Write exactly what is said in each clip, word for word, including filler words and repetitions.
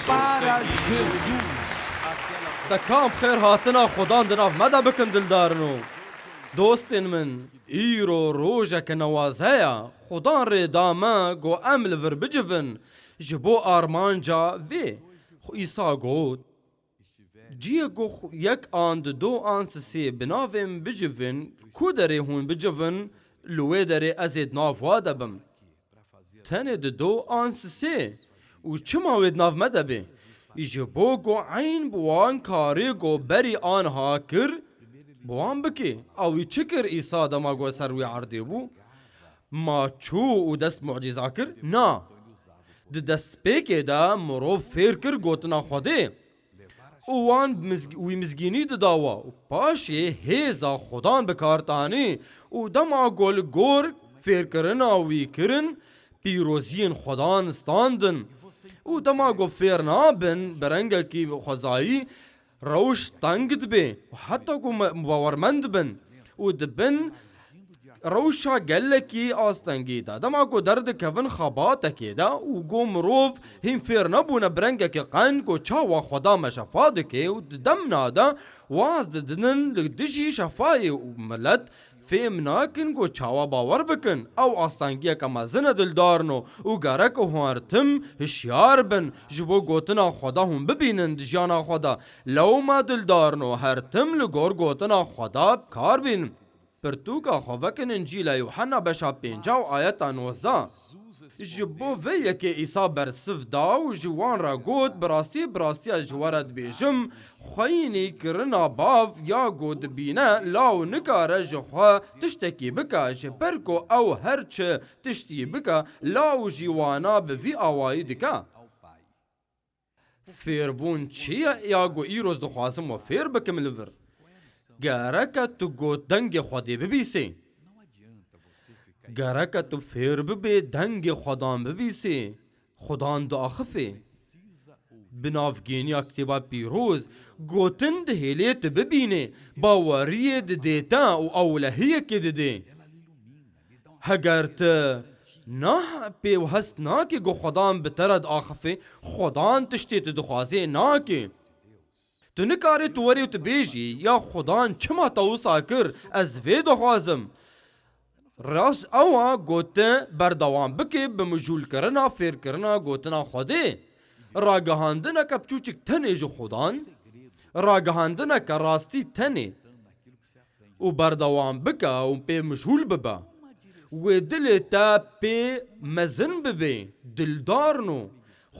Para Jesus. Te kam xêr hatina Xudan di nav me de bikin, dildarino. Dostên min, îro rojeke newaze ye. Xudan rê da me ku em li vir bicivin. Ji bo armanca vê, Îsa got, ciyê ku xu-, yek an dido an sisê bi navê min bicivin, ku derê hûn bicivin, li wê derê ez ê di nav wa de bim. Tenê dido an sisê û çima wê di nav me de bê? Ji bo ku eyn bi wan karê ku berî anha kir, bi wan bike. Ew wî çi kir Îsa dema ku ser wî erdê bû? Ma çû û dest mucîza kir? Na. Di destpêkê de mirov fêr kir gotina Xwedê. Û wan mizg-, wî mizgînî dida wa. Û paşê hêza Xudan bi kar tanî. Û dema ku li gor fêrkirina wî kirin, pîroziyên Xudan standin. Û dema ku fêr nabin, bi rengekî xwezayî, rewş teng dibe. Û heta ku me-, bawermend bin. Û dibin rewşa gelekî astengî de. Dema ku derdikevin xebatekê de û ku mirov hîn fêr nebûne bi rengekî qenc ku çawa Xweda me şefa dike û di demna de waz didinin li dijî şefayê û milet fêm nakin ku çawa bawer bikin. Ew astengiyeke mezin e dildarno û gerek hûn her tim hişyar bin ji bo gotina Xweda hûn bibînin di jiyana xwe de. Lewma dildarno her tim li gor gotina Xweda bi kar bînin. Pirtûka xwe vekin Încîla Yûhenna beşa pênca û ayeta nozdeh. Ji bo vê yekê Îsa bersiv da û ji wan re got, bi rastî, bi rastî ez ji we re dibêjim, xweyînî kirina bav ya ku dibîne, law nikare ji xwe tiştekî bike, ji ber ku ew her çi tiştî bike, law jî wana bi vî awayî dike. Fêrbûn çi ye ya ku îro ez dixwazim we fêr bikim li vir? Gereke tu got dengê Xwedê bibîsê. Gereke tu fêr bibê dengê Xwedan bibîsê. Xudan diaxifê. Bi navgêniya Kitêba Pîroz gotin dihêlê tu bibînê, baweriyê didê te û ewlehiyekê didê. Heger tu nah pê û hest nakê ku Xudan bi te re diaxifê, Xudan tiştê tu dixwazê nakê. Tu nikarê tu werê û tu bêjî, ya Xudan çima te wisa kir, ez vê dixwazim. Rast ew a ku tu berdewam bikê bi mijûlkirina fêrkirina gotina Xwedê. Ragihandineke piçûçik tenê ji Xudan, ragihandineke rastî tenê. Û berdewam bike û pê mijûl bibe. Wê dilê te pê mezin bibê, dildarno.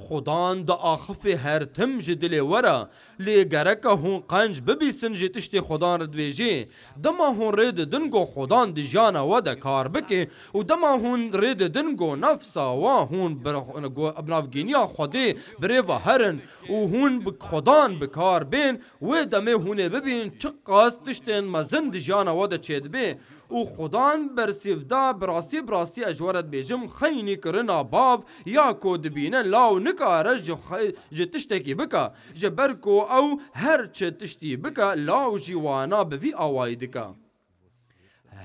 Xudan diaxifê her tim ji dilê we re, lê gereke hûn qenc bibîsin ji tiştê Xudan re dibêjê. Dema hûn rê didin ku Xudan di jiyana we de kar bike û dema hûn rê didin ku nefsa we hûn bi, ku bi navgîniya Xwedê bi rê ve herin û hûn bi Xudan bi kar bên, wê demê hûn ê bibînin çiqas tiştên mezin di jiyana we de çêdibê. Û Xudan bersiv da, bi rastî, bi rastî ez ji we re dibêjim, xeynî kirina bav ya ku dibîne law nikare ji xwe-, ji tiştekî bike, ji ber ku ew her çi tiştî bike, law jî wana bi vî awayî dike.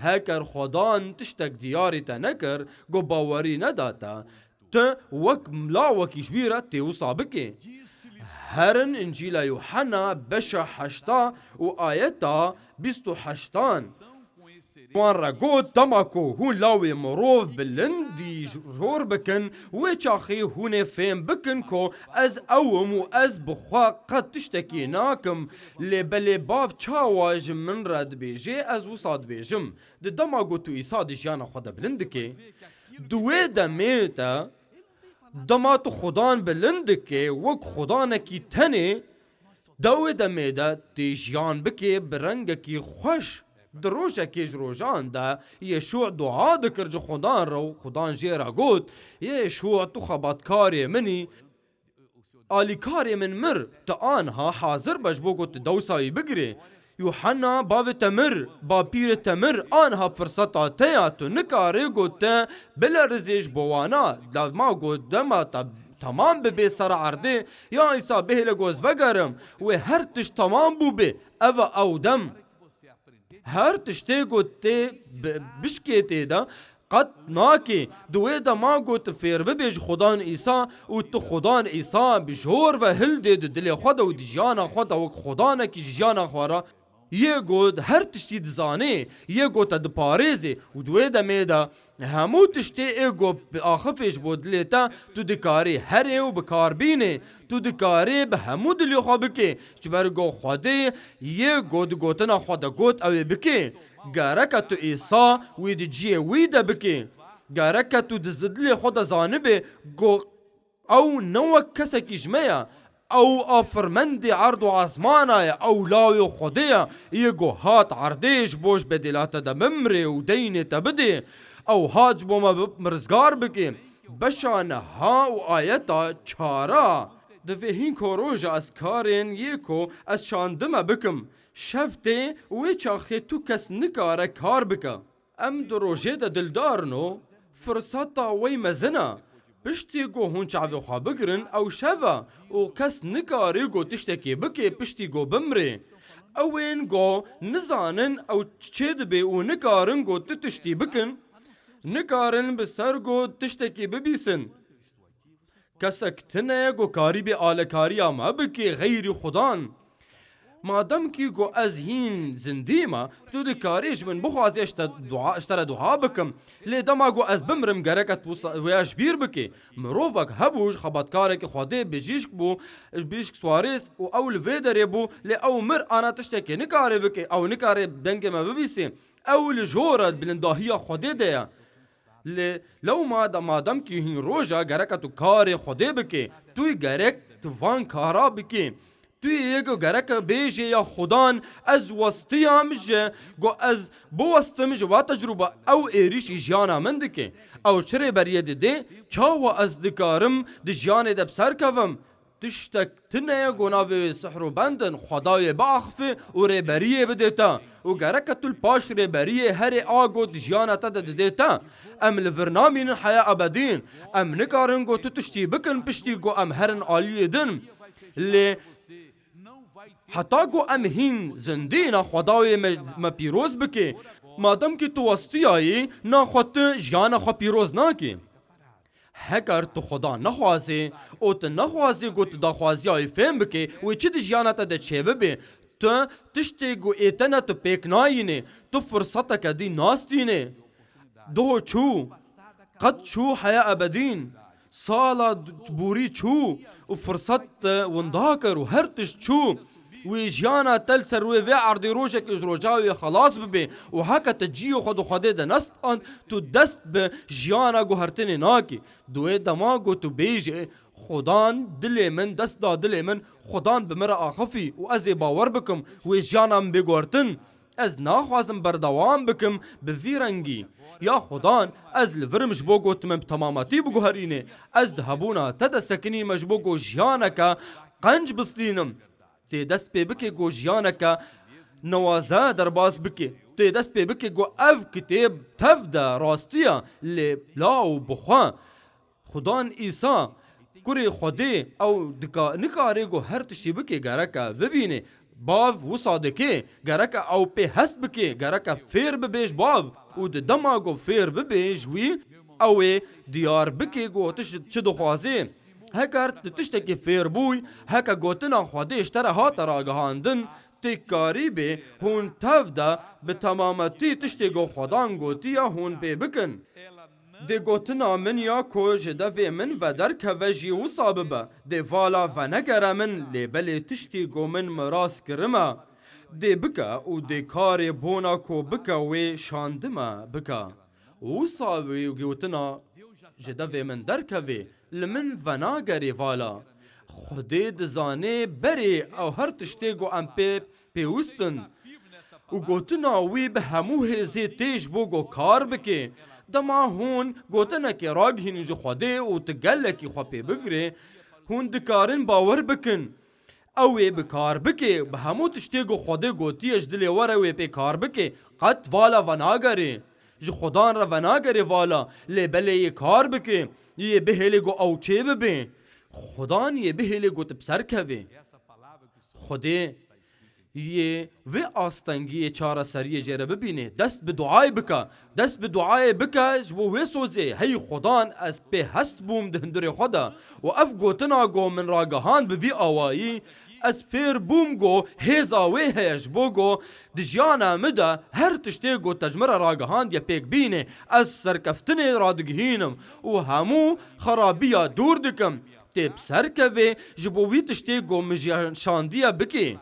Heger Xudan tiştek diyarî te nekir, ku bawerî neda te, tu wek lawekî ji wî re tê wisa bikê. Herin Încîla Yûhenna beşa heşta û ayeta bîst û heştan. Wan re got, dema ku hûn lawê mirov bilindî jor bikin, wê çaxê hûn ê fêm bikin ku ez ew im û ez bi xwe qet tiştekî nakim, lê belê Bav çawa ji min re dibêje, ez wisa dibêjim. Di dema ku tu Îsa di jiyana xwe de bilind dikê, di wê demê de dema tu Xudan bilind dikê, wek Xudanekî tenê, di wê demê de tê jiyan bikê bi rengekî xweş. Di rojekê ji rojan de Yeşû dua dikir ji Xudan re û Xudan jê re got, Yeşû, tu xebatkarê min î, alîkarê min mir, tu anha hazir be ji bo ku tu dewsa wî bigirê. Yuhanna bavê te mir, bapîrê te mir, anha firseta te ya, tu nikarê ku te bilerizê ji bo wana, dema ku dema te temam bibe ser erdê, ya Îsa bihêle ku ez vegerim, wê her tişt temam bûbe, ev e ew dem. Her tiştê ku tê bi-, bişkê tê de, Qet nake. Di wê dema ku tu fêr bibê ji Xudan Îsa û tu Xudan Îsa bi jor ve hildê di dilê xwe de û di jiyana xwe de wek Xudanekî ji jiyana xwe re, yê ku her tiştî dizanê, yê ku te diparêzê û di wê demê de hemû tiştê ê ku bi axifê ji bo dilê te, tu dikarî herê û bi kar bînê. Tu dikarî bi hemû dilê xwe bikê, ji ber ku Xwedê yê ku di gotina xwe de got ew ê bikê. Gereke tu Îsa wî di cihê wî de bikê. Gereke tu di zi-, dilê xwe de zanibê ku ew ne wek kesekî ji me ye. Ew afirmendê erd û esmana ye. Ew lawê Xwedê ye. Yê ku hat erdê ji bo ji bedêla te de bimrê û deynê te bidê. Ew hat ji bo me bi-, rizgar bikê. Beşa niha û ayeta çara. Di vê hînko roja ez karên yê ku ez şandime bikim. Şev tê û wê çaxê tu kes nikare kar bike. Em di rojê de dildarin û firseta wey mezin e. Piştî ku hûn çavê xwe bigirin, ew şev e û kes nikare ku tiştekê bike piştî ku bimrê. Ew ên ku nizanin ew çê dibe û nikarin ku tu tiştî bikin, nikarin bi ser ku tiştekê bibîsin. Kesek tune ye ku karîbê alekariya me bike xeyrî Xudan. Madem kî ku ez hîn zindî me, tu dikarî ji min bixwazî ez te dua, ji te re dua bikim. Lê dema ku ez bimrim, gerek et wisa-, wêya ji bîr bikê. Mirovek hebû, ji xebatkarekî Xwedê bijîşk bû, bijîşk swarês û ew li vê derê bû, lê ew mir ana tiştekê nikare bike, ew nikare dengê me bibîsê. Ew li jor e, bilindahiya Xwedê de ye. Lê lewma de madem kî hîn roja gereke tu karê Xwedê bikê, tu gerek tu van kara bikê. Tu yê ku gereke bêjê ya Xudan, ez westiyam ji ku ez biwestim ji va tecrûba ew êrîşî jiyana min dike. Ew çi rêberiyê dide? Çawa ez dikarim di jiyanê de bi ser kevim? Tiştek tune ye ku navê wê sihr û bend in, Xweda wê biaxifê û rêberiyê bidê te. Û gereke tu li paş rêberiyê herê a ku di jiyana te de didê te. Em li vir namînin heya ebedîn. Em nikarin ku tu tiştî bikin piştî ku em herin aliyê din. Lê heta ku em hîn zindî ne, Xweda wê me, me pîroz bike. Madem kî tu westiyayî, na xwe tu jiyana xwe pîroz nakî. Heger tu Xudan nexwazê û tu nexwazê ku tu daxwaziya wî fêm bikê, wê çi di jiyana te de çêbibe? Tu tiştê ku ê te ne tu pêk nayînê, tu firseteke dî nastînê. Doh çû, qet çû heya ebedîn. Sala d-, borî çû û firset te winda kir û her tişt çû. Wê jiyana te li ser wê vê erdê rojekê ji roja wê xelas bibe û heke te cihê xwe di Xwedê de nestand, tu dest bi jiyana guhertinê nakî. Di wê dema ku tu bêjê, Xudan dilê min, dest da dilê min, Xudan bi min re axifî û ez ê bawer bikim, wê jiyana min bê guhertin. Ez naxwazim berdewam bikim bi vî rengî. Ya Xudan, ez li vir im ji bo ku tu min bi temametî biguherînê. Ez di hebûna te de sekinîme ji bo ku jiyaneke qenc bistînim. Tê dest pê bike ku jiyaneke newaze derbas bike. Tê dest pê bike ku ev kitêb tev de rastiya lê law bixwe. Xudan Îsa, kurê Xwedê, ew dika-, nikare ku her tiştî bike, gereke bibîne. Bav wisa dike, gereke ew pê hest bike, gereke fêr bibe ji bav. Û di dema ku fêr bibe ji wî, ew ê diyar bike ku tu çi dixwazê. Heger tu tiştekî fêr bûy, heke gotina Xwedê ji te re hate ragihandin, tê karî bê hûn tev de bi temametî tiştê ku Xwedan gotiye hûn pê bikin. Dê gotina min ya ku ji devê min ve derkeve jî wisa bibe. Dê vala venegere min, lê belê tiştî ku min miras kirime. Dê bike û dê karê bona ku bike wê şandime bike. Wisa wê gotina ji devê min derkevê, li min venagerê vala. Xwedê dizanê berê ew her tiştê ku em pê pêwist in. Û gotina wî bi hemû hêzê tê ji bo ku kar bike. Dema hûn gotinekê ragihînin ji Xwedê û tu gelekî xwe pê bigirê, hûn dikarin bawer bikin. Ew ê bi kar bike, bi hemû tiştê ku Xwedê gotiye ji dilê we re wê pê kar bike. Qet vala venagerê. Ji Xudan re venagerê vala, lê belê yê kar bike, yê bihêlê ku ew çê bibe. Xudan yê bihêlê ku tu bi ser kevê. Xwedê yê vê astengiyê çareseriyê jê re bibîne. Dest bi duayê bike. Dest bi duayê bike ji bo wê sozê. Hey Xudan, ez pê hest bûm di hundirê xwe de û ev gotina ku min ragihand bi vî awayî, ez fêr bûm ku hêza wê heye ji bo ku di jiyana min de her tiştê ku te ji min re ragihandiye pêk bîne. Ez serkeftinê radigihînim û hemû xerabiya dûr dikim. Tê bi ser kevê ji bo wî tiştê ku min jî şandiye bikê.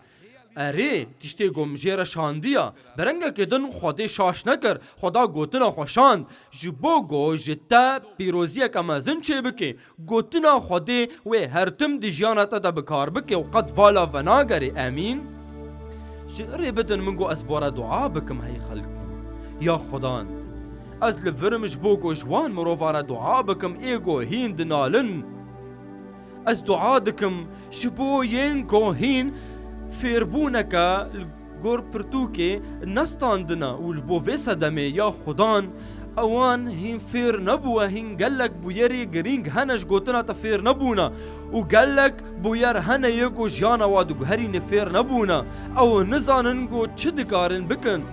Erê, tiştê ku min jê re şandiya. Bi rengekê din Xwedê şaş nekir, Xweda gotina xwe şand. Ji bo ku ji te pîroziyeke mezin çêbike, gotina Xwedê wê her tim di jiyana te de bi kar bike û qet vala venagere. Emîn. Ji rê bidin min got ez bo re dua bikim hey xelk. Ya Xudan, ez li vir im ji bo ku ji wan mirovan re dua bikim ê ku hîn dinalin. Ez dua dikim ji bo yên ku hîn fêrbûneke li gor pirtûkê nestandine û li bo vê sedemê ya Xudan ewan hîn fêr nebûwe, hîn gelek bûyerê girîng hene ji gotina te fêr nebûne û gelek bûyer hene yê ku jiyana wa diguherîne fêr nebûne. Ew nizanin ku çi dikarin bikin.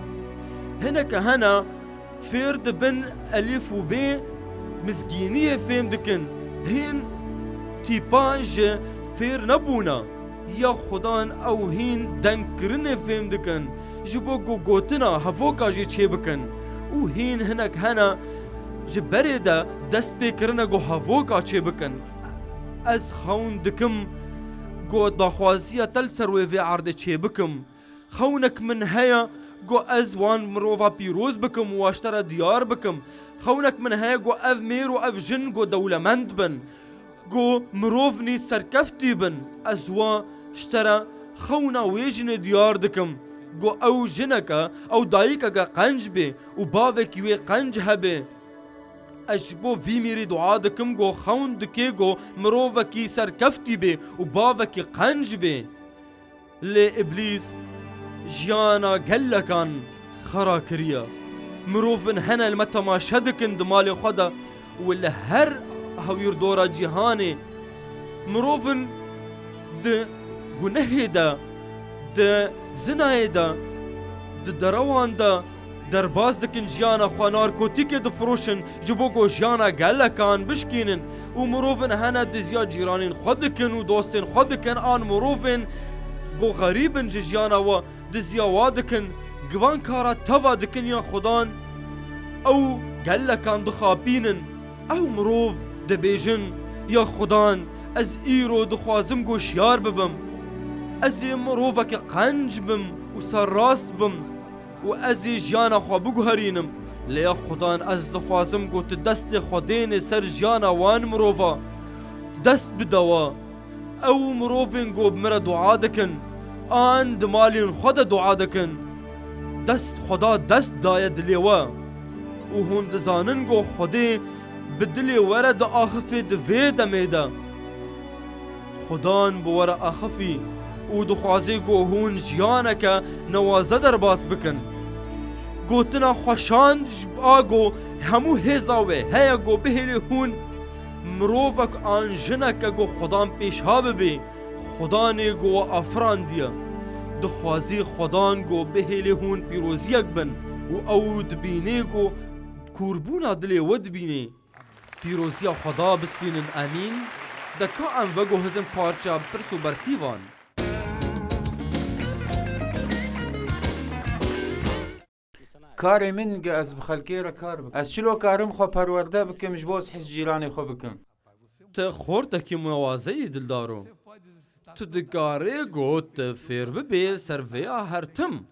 Hineke hene fêr dibin elîf û bê mizgîniyê fêm dikin. Hîn tîpan ji fêr nebûne. Ya Xudan ew hîn dengkirinê fêm dikin. Ji bo ku gotina hevoka jê çêbikin. Û hîn hinek hene ji berê de dest pê kirine ku hevoka çêbikin. Ez xewn dikim ku daxwaziya te li ser wê vê erdê çêbikim. Xewnek min heye ku ez wan mirova pîroz bikim û wa ji te re diyar bikim. Xewnek min heye ku ev mêr û ev jin ku dewlemend bin, ku mirovnî serkeftî bin. Ez wa ji te re xewna wê jinê diyar dikim, ku ew jineke, ew dayikeke qenc bê û bavekî wê qenc hebe. Ez ji bo vî mîrî dua dikim ku xewn dike ku mirovekî serkeftî bê û bavekî qenc bê. Lê Îblîs jiyana gelekan xera kiriye. Mirovin hene li me temaşe dikin di malê xwe de û li her hewîrdora cîhanê. Mirovin di gunehê de, di zinayê de, di derewan de, derbas dikin jiyana xwe, narkotîkê difiroşin ji bo ku jiyana gelekan bişkînin û mirovin hene diziya cîranên xwe dikin û dostên xwe dikin, an mirovên ku xerîb in ji jiyana we diziya wa dikin, givan kara teva dikin ya Xudan, ew gelekan dixapînin. Ew mirov dibêjin, ya Xudan, ez îro dixwazim ku şiyar bibim. Ez ê mirovekî qenc bim û serrast bim. û ez ê jiyana xwe biguherînim. Lê ya Xudan, ez dixwazim ku tu destê Xwedênê ser jiyana wan mirova. Tu dest bide we. Ew mirovên ku bi min re dua dikin, an di malên xwe de dua dikin, dest Xweda dest daye dilê we. Û hûn dizanin ku Xwedê bi dilê we re diaxife di vê demê de. Xudan bi we re axifî û dixwaze ku hûn jiyaneke newaze derbas bikin. Gotina xweşand ji ba ku hemû hêza wê heye ku bihêlê hûn mirovek an jineke ku Xudan pêşha bibê, Xudanê ku we afirandiye. Dixwazî Xudan ku bihêlê hûn pîroziyek bin û ew dibînê ku kûrbûna dilê we dibînê. Pîroziya Xweda bistînin, emîn. De ka em veguhizin parça pirs û bersîvan. Karê min ge ez bi xelkê re kar bikim. Ez çilo karim xwe perwerde bikim, ji bo ez his cîranê xwe bikim. Tu xortekî muwazeyî dildaro. Tu dikarê got tu fêr bibê ser vêya her tim.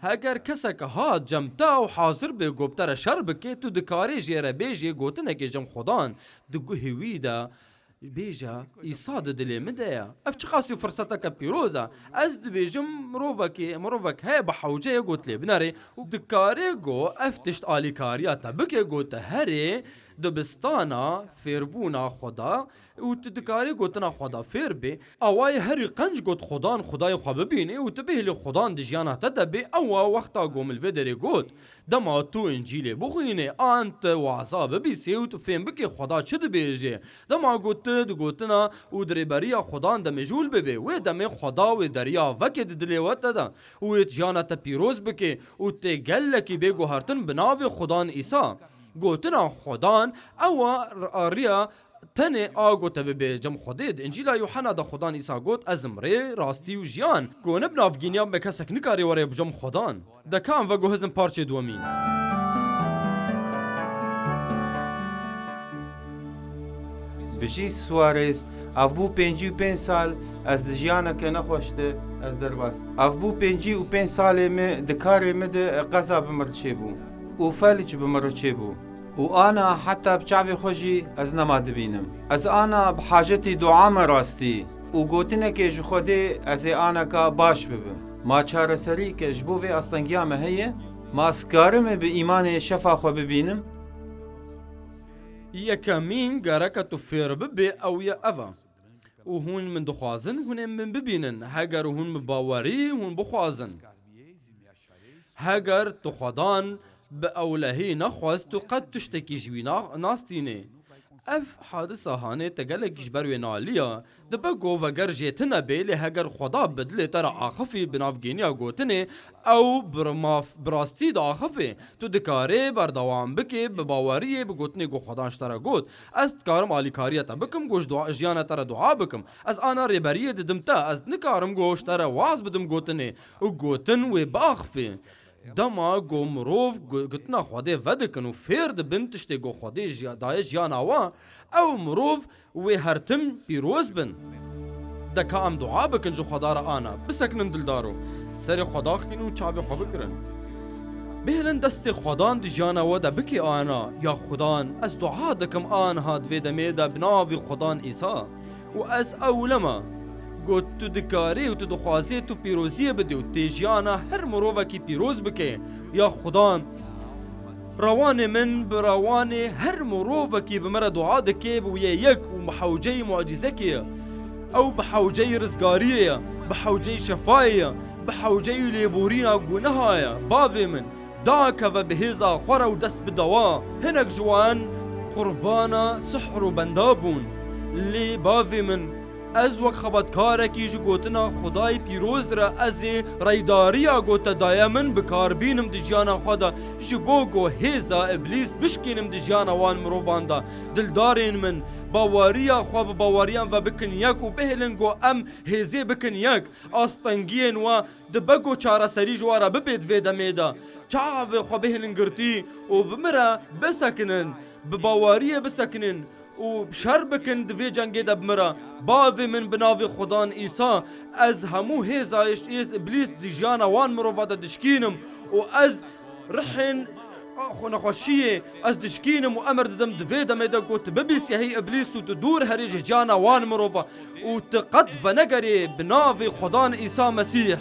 Heger kesek hat cem te û hazir bê ku bi te re şer bike, tu dikarê jê re bêjê gotinekê cem Xudan di guhê wî de bêje, Îsa di dilê min de ye. Ev çiqasî firseteke pîroz e. Ez dibêjim mirovekê, mirovek heye bi hewce ye ku tu lê binerê û dikarê ku ev tişt alîkariya te bike ku tu herê Dibistana fêrbûna Xweda û tu dikarî gotina Xweda fêr bê. Awayê herî qenc got Xudan Xwedayê xwe bibînê û tu bihêlî Xudan di jiyana te de bê, ewa wexta ku min li vê derê got. Dema tu Încîlê bixwînê, an tu waza bibîsê û tu fêm bikê Xweda çi dibêje. Dema ku tu di gotina û di rêberiya Xudan de mijûl bibê, wê demê Xweda wê deriya veke di dilê we te de û wê jiyana te pîroz bike û tê gelekî bê guhertin bi navê Xudan Îsa. Gotina Xudan ew a r-, a riya tenê a gote bibe cem Xwedê. Di Încîla Yuhena de Xudan Îsa got, "Ez im rê, rastî û jiyan. Ku ne bi navgîniya me kesek nikare were bi cem Xudan." De ka em veguhezin parçê duwemîn. Bijî Suarez, ev bû pêncî û pênc sal, ez di jiyaneke nexweş de, ez derbas. Ev bû pêncî û pênc salê me di karê me de qeza bi min re çêbû û felc bi min re çêbû. Û ana heta bi çavê xwe jî ez nema dibînim. Ez ana bi hacetî dua me rastî û gotinekê ji Xwedê ez ê aneka baş bibim. Ma çareserî ke ji bo vê astengiya me heye? Ma ez karim ê bi îmanê şefa xwe bibînim? Yekemîn gereke tu fêr bibê ew ye ev e. Û hûn min dixwazin, hûn ê min bibînin. Heger hûn bi bawerî hûn bixwazin. Heger tu Xwedan bi ewlehî nexwest, tu qet tiştekî ji wî na-, nastînê. Ev hadisa hanê te gelekî ji ber wê naliya. Dibe ku veger jê tune bê, lê heger Xweda bi dilê te re axifî bi navgêniya gotinê, ew bi maf-, bi rastî diaxifê. Tu dikarê berdewam bikê bi baweriyê bi gotinê ku Xwedan ji te re got. Ez dikarim alîkariya te bikim, ku ji dua-, jiyana te re dua bikim. Ez ana rêberiyê didim te. Ez nikarim ku ji te re waz bidim gotinê û gotin wê biaxifê. Dema ku mirov gu-, gotina Xwedê vedikin û fêr dibin tiştê ku Xwedê jiya-, daye jiyana we, ew mirov wê her tim pîroz bin. De ka em dua bikin ji Xweda re ana, bisekinin dildaro. Serê xwe daxikînin û çavê xwe bikirin. Bihêlin destê Xwedan di jiyana we de bikê ana, ya Xudan, ez dua dikim aniha di vê demê de bi navê Xwedan Îsa. Û ez ewlema. Got, tu dikarî û tu dixwazê tu pîroziyê bidî û tê jiyana her mirovekî pîroz bike. Ya Xudan, rewanê min bi rewanê her mirovekî bi min re dua dike, bi wê yek û bi hewceyî mucîzekê ye. Ew bi hewceyî rizgariyê ye, bi hewceyî şefayê ye, bi hewceyî lêborîna guneha ye. Bavê min, dakeve bi hêza xwe re û dest bide wa. Hinek ji wan qurbana sihr û benda bûn. Lê bavê min, ez wek xebatkarekî ji gotina Xwedayê pîroz re ez ê reydariya ku te daye min bi kar bînim di jiyana xwe de, ji bo ku hêza Îblîs bişkînim di jiyana wan mirovan de. Dildarên min, baweriya xwe bi baweriyan ve bikin yek û bihêlin ku em hêzê bikin yek. Astengiyên we dibe ku çareserî ji we re bibe di vê demê de. Çavê xwe bihêlin girtî û bi min re bisekinin, bi baweriyê bisekinin û şer bikin di vê cengê de bi min re. Bavê min, bi navê Xudan Îsa, ez hemû hêza êş-, êz Îblîs di jiyana wan mirova de dişkînim û ez rihên xwe nexweşiyê ez dişkînim û emir didim di vê demê de ku tu bibî siyahî Îblîs û tu dûr herî ji ciyana wan mirova û tu qet venegerê bi navê Xudan Îsa Mesîh.